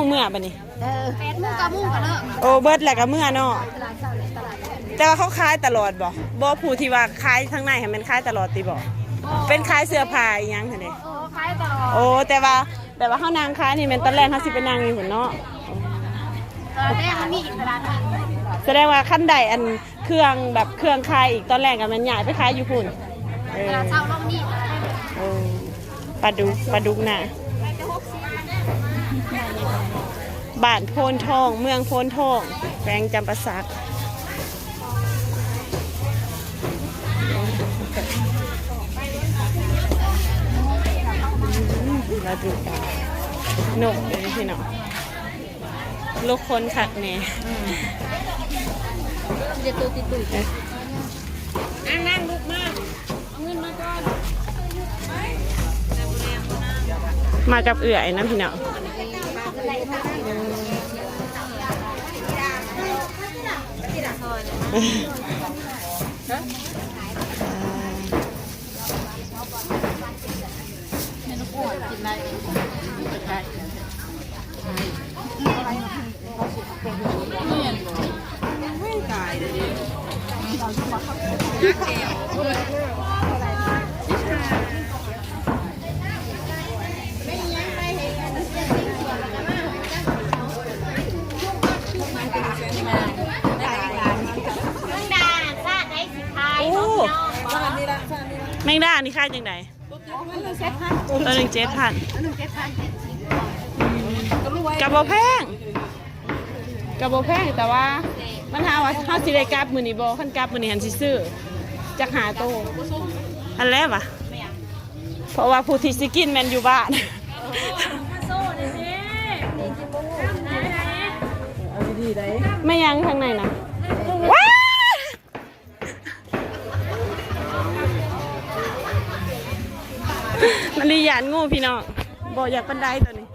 ເມືອບັດນີ້? ເອີ ແປດໂມງ ເກົ້າໂມງກໍເລີກ. ໂອ້ ເບິດແລ້ວກໍເມືອເນາະ. ຕະຫຼາດເຊົ້ານີ້ ຕະຫຼາດເຊົ້າ. ແຕ່ວ່າເຂົາຂາຍຕະຫຼອດບໍ່? ບໍ່ ຜູ້ທີ່ວ່າຂາຍທາງໃນຫັ້ນແມ່ນຂາຍຕະຫຼອດຕິບໍ່? ບໍ່ ເປັນຂາຍເສື້ອຜ້າອີ່ຫຍັງຫັ້ນເດ? ເອີ ຂາຍຕະຫຼອດ. ໂອ້ ແຕ່ວ່າ ແບບວ່າເຮົານັ່ງຂາຍນີ້ແມ່ນຕອນແລກເຮົາຊິໄປນັ່ງຢູ່ພຸ້ນເນາະ. ຕະຫຼາດແລງມັນມີອີກຕະຫຼາດໜຶ່ງ. ສະແດງວ່າຄັນໄດ້ອັນເຄື່ອງ ແບບເຄື່ອງຂາຍອີກ ຕອນແລກກໍແມ່ນຍ້າຍໄປຂາຍຢູ່ພຸ້ນ. ເອີ ຕະຫຼາດເຊົ້າລອງມີ. ເອີ ປາດຸກ ປາດຸກນາ. ບ້ານໂພນທອງ ເມືອງໂພນທອງ ແຂວງຈຳປາສັກ. ມາດູນົກເດີພີ່ນ້ອງ ລູກຄົນຄັກແນ່. ອືມ ມີແຕ່ໂຕຕິດຕູດ. ເອີ ນັ່ງໆ ລູກມາ ເອົາເງິນມາກ່ອນ. ມາກັບເອື້ອຍນຳພີ່ນ້ອງ. ແມງດານີ້ຂາຍຈັ່ງໃດ? ໂຕໜຶ່ງເຈັດພັນ. ໂຕໜຶ່ງເຈັດພັນ. ກໍບໍ່ແພງ ກໍບໍ່ແພງ ແຕ່ວ່າມັນຫາວ່າເຮົາຊິໄດ້ກັບມື້ນີ້ບໍ່? ຄັນກັບມື້ນີ້ຫັ້ນຊິຊື້ຈັກຫ້າໂຕ. ອັນແລະຫວາ ເພາະວ່າຜູ້ທີ່ຊິກິນແມ່ນຢູ່ບ້ານ. ແມ່ນຫຍັງທາງໃນນະ? ວ້າຍ! ມາລີຢ້ານງູພີ່ນ້ອງ ບໍ່ຢາກປານໃດໂຕນີ້.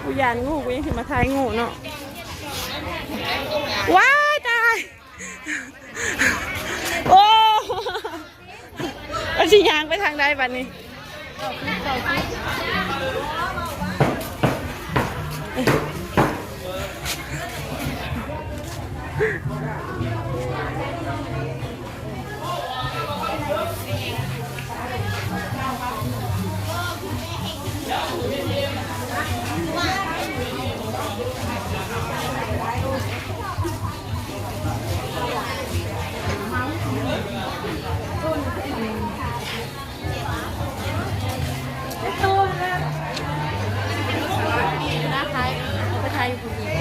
ກູຢ້ານງູ ກູຍັງຊິມາຖ່າຍງູເນາະ. ວ້າຍຕາຍ ໂອ້ ວ່າຊິຍ່າງໄປທາງໃດບັດນີ້?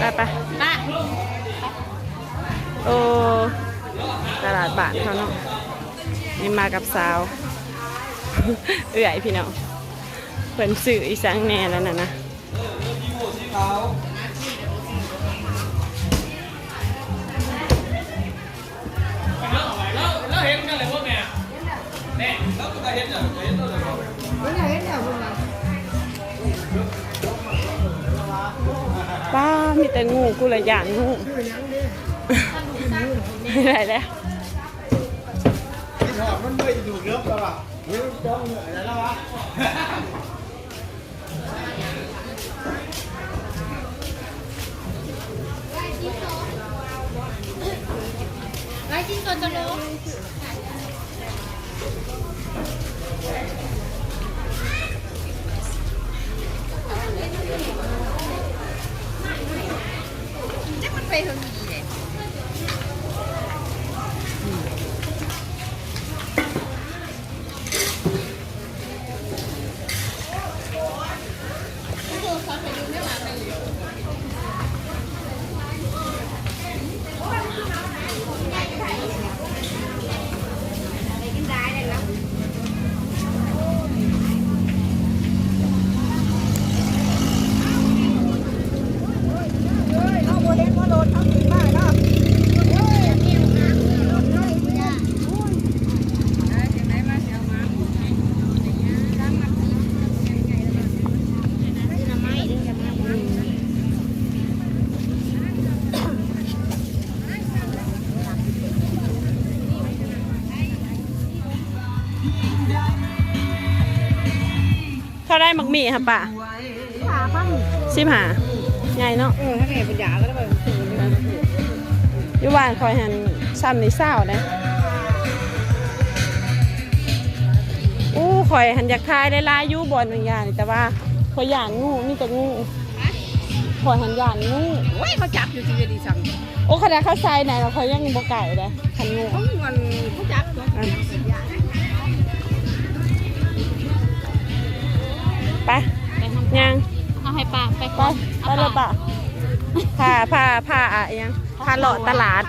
ໄປ ໄປ ໄປ. ໂອ້ ຕະຫຼາດບ້ານເຮົາເນາະ. ນີ້ມາກັບສາວ ເອື້ອຍພີ່ນ້ອງ ເພິ່ນຊື້ອີ່ສັງແດ່ລະນັ້ນນະ. ປ້າ ມີແຕ່ງູ ກູລະຢ້ານງູ. ໄດ້ແລ້ວ ກິນຫອມມັນເມື່ອຍຢູ່ເລີບແລ້ວວ່າ ເຮີ້ຍ ຈ້ອງເໜື່ອຍແລ້ວວ່າ. ໄລ່ຊິ້ນສົດຈະໂລ. ເຮົາບໍ່ເຫັນວ່າລົດເຮົາຊິມາ ເທົ່າໃດໝາກໝີ່ຫະປ້າ? ສິບຫ້າພັນ ສິບຫ້າ ໃຫຍ່ເນາະ. ເອີ ໃຫ້ແມ່ເພິ່ນຢາກກໍໄດ້ ຢູ່ບ້ານຂ້ອຍຫັ້ນ ຊ້ຳນີ້ຊາວເດ້. ໂອ້ ຂ້ອຍຫັ້ນຢາກຖ່າຍຫຼາຍໆຢູ່ບ່ອນຫຍັງຢ່າງນີ້ ແຕ່ວ່າຂ້ອຍຢ້ານງູ ມີແຕ່ງູ. ຂ້ອຍຫັ້ນຢ້ານງູ. ໂອ້ຍ ເຂົາຈັບຢູ່ທີ່ເວທີສັງ. ໂອ້ ຂະໜາດເຂົາໃສ່ນະ ຂ້ອຍຍັງບໍ່ໃກ້ເດ້ ຄັນງູ. ເຂົາ ມັນ ເຂົາຈັບເນາະ. ໄປ ໄປ ຍ່າງ ເອົາໃຫ້ປ້າໄປ ໄປ ໄປເລີຍປ້າ. ພາ ພາ ພາ ອາ ອີຫຍັງ ພາເລາະຕະຫຼາດ.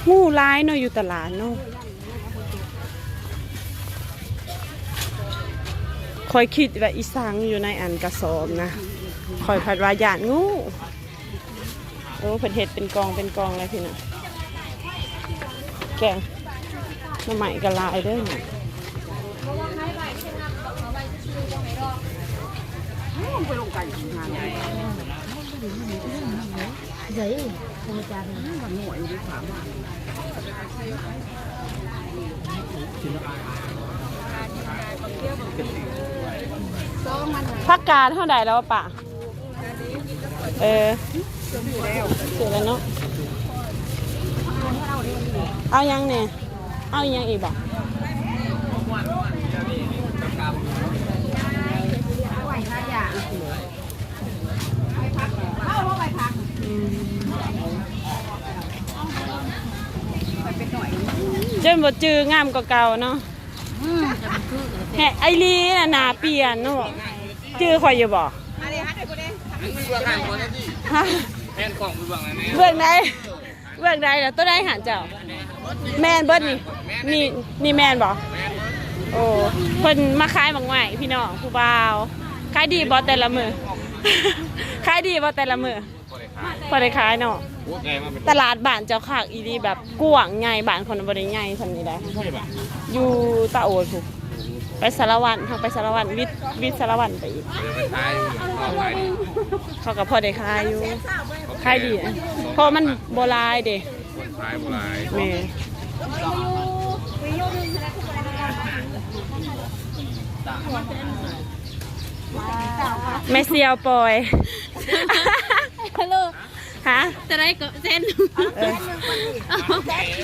ງູຫຼາຍເນາະ ຢູ່ຕະຫຼາດເນາະ. ຂ້ອຍຄິດວ່າອີສັງຢູ່ໃນອັນກະສອບນະ ຂ້ອຍພັດວ່າຢ້ານງູ. ໂອ້ ເພິ່ນເຮັດເປັນກອງເປັນກອງເລີຍພີ່ນ້ອງ. ແກງໜໍ່ໄມ້ກໍຫຼາຍເດີ. ຜັກກາດເຮົາໄດ້ແລ້ວປະ? ເອີ ຖືກແລ້ວເນາະ. ເອົາຫຍັງແດ່? ເອົາອີ່ຫຍັງອີກບໍ່? ຈົນບໍ່ຈື່ ງາມກວ່າເກົ່າເນາະ. ແຮະ ໄອລີນະ ໜ້າປ່ຽນເນາະ. ຈື່ຂ້ອຍຢູ່ບໍ່? ຮະ? ເບື້ອງໃດ? ເບື້ອງໃດລະ? ໂຕໃດຫັ້ນເຈົ້າ? ແມ່ນເບິດນີ້ ນີ້ ນີ້ແມ່ນບໍ່? ໂອ້ ເພິ່ນມາຂາຍໝາກໄມ້ພີ່ນ້ອງ ຜູ້ບ່າວ. ຂາຍດີບໍ່ແຕ່ລະມື້? ຂາຍດີບໍ່ແຕ່ລະມື້? ພໍໄດ້ຂາຍເນາະ. ຕະຫຼາດບ້ານເຈົ້າຄັກອີ່ຫຼີ ແບບກວ້າງໃຫຍ່ ບ້ານຂ້ອຍບໍ່ໄດ້ໃຫຍ່ສ່ຳນີ້ໃດ. ຢູ່ຕາໂອດພຸ້ນ ໄປສາລະວັນ ທາງໄປສາລະວັນ ວິດ ວິດສາລະວັນໄປອີກ. ເຂົາກໍພໍໄດ້ຂາຍຢູ່ ຂາຍດີ ເພາະມັນບໍ່ຫຼາຍເດ້. ແມ່ນ ແມ່ສ່ຽວປ່ອຍ. ຮະ? ເທົ່າໃດກໍແສນ. ເອີ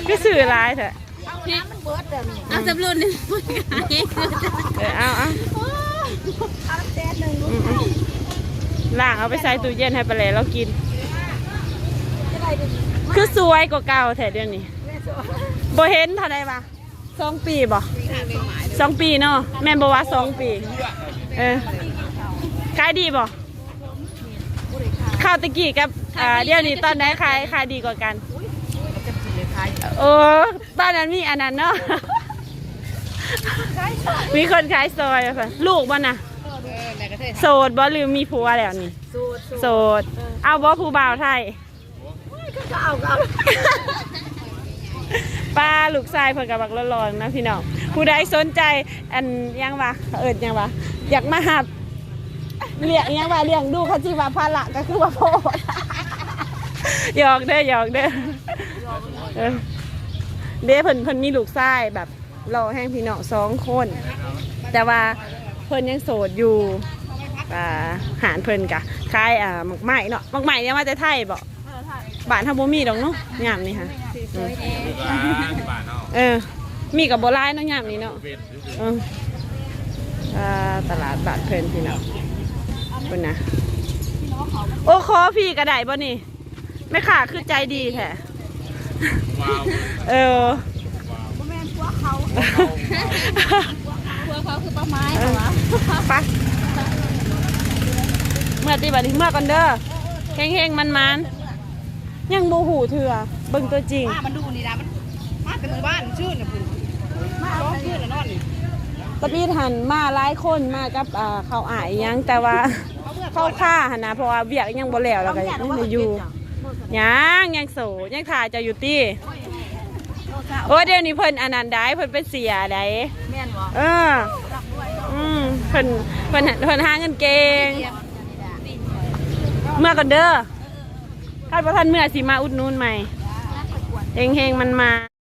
ຄືຊື້ຫຼາຍແທ້? ເອົາສຳຫຼວດໜຶ່ງ. ເອີ ເອົາ ເອົາ ເອົາແສນໜຶ່ງ. ອືມ ລ້າງເອົາໄປໃສ່ຕູ້ເຢັນໃຫ້ປາແຫຼລາວກິນ. ຄືສວຍກວ່າເກົ່າແທ້ດຽວນີ້. ບໍ່ເຫັນເທົ່າໃດວະ? ສອງປີບໍ່? ສອງປີເນາະ ແມ່ນບໍ່ວ່າສອງປີ? ເອີ ຂາຍດີບໍ່? ຄາວແຕ່ກີ້ກັບ ອ່າ ດຽວນີ້ຕອນໃດຂາຍ ຂາຍດີກວ່າກັນ? ໂອ້ ຕອນນັ້ນມີອັນນັ້ນເນາະ ມີຄົນຂາຍຊອຍ. ລູກບໍ່ນະ? ໂສດບໍ່ ຫຼືມີຜົວແລ້ວນີ້? ໂສດ ໂສດ. ເອົາບໍ່ຜູ້ບ່າວໄທ? ປ້າ ລູກຊາຍເພິ່ນກໍບັກຫຼໍ່ໆນະພີ່ນ້ອງ. ຜູ້ໃດສົນໃຈ ອັນ ຫຍັງວະ ເອີ້ນຫຍັງວະ ຢາກມາຮັບລ້ຽງ ຫຍັງວະ ລ້ຽງດູ ຄັນຊິວ່າພາລະກໍຄືວ່າໂພດ. ຫຍອກເດີ ຫຍອກເດີ. ເອີ ເດ້ ເພິ່ນ ເພິ່ນມີລູກຊາຍແບບ ຫຼໍ່ແຮງພີ່ນ້ອງ ສອງຄົນ ແຕ່ວ່າເພິ່ນຍັງໂສດຢູ່. ອ່າ ຮ້ານເພິ່ນກະຂາຍ ອ່າ ໝາກໄມ້ເນາະ. ໝາກໄມ້ນີ້ເອົາມາແຕ່ໄທບໍ່? ບ້ານເຮົາບໍ່ມີດອກເນາະ ຍາມນີ້ຫະ. ເອີ ມີກໍບໍ່ຫຼາຍເນາະ ຍາມນີ້ເນາະ. ເອີ ອ່າ ຕະຫຼາດບ້ານເພິ່ນພີ່ນ້ອງ ເພິ່ນນະ. ໂອ້ ຂໍພີ້ກໍໄດ້ບໍ່ນີ້? ແມ່ຄ້າຄືໃຈດີແທ້. ວ້າວ ເອີ ບໍ່ແມ່ນພວກເຂົາ ພວກເຂົາຄືປ່າໄມ້. ເອີ ເຂົາວ່າ ໄປ ເມືອຕິບັດນີ້ ເມືອກ່ອນເດີ. ເຮັງໆ ມັນໆ. ຍັງບໍ່ຮູ້ເທື່ອ ເບິ່ງຕົວຈິງ. ມາ ມັນດູນີ້ລະ ມັນມາແຕ່ມື້ວານ ມື້ຊືນນະພຸ້ນ ສອງຄືນລະນອນນີ້. ຕະບີດຫັ້ນມາຫຼາຍຄົນ ມາກັບ ເອີ ເຂົາອ້າຍຫຍັງ ແຕ່ວ່າເຂົາຄາຫັ້ນນະ ເພາະວ່າວຽກຍັງບໍ່ແລ້ວ ແລ້ວກໍຍັງຢູ່. ຍັງ ຍັງໂສ ຍັງຖ້າເຈົ້າຢູ່ຕິ. ໂອ້ ດຽວນີ້ເພິ່ນອັນນັ້ນໄດ໋ ເພິ່ນໄປເສຍໄດ໋. ແມ່ນບໍ່? ເອີ ອືມ ເພິ່ນ ເພິ່ນ ເພິ່ນຫາເງິນເກັ່ງ. ເມືອກ່ອນເດີ ຄັນບໍ່ທັນເມືອຊິມາອຸດໜູນໃໝ່. ເຮັງໆ ມັນມາ.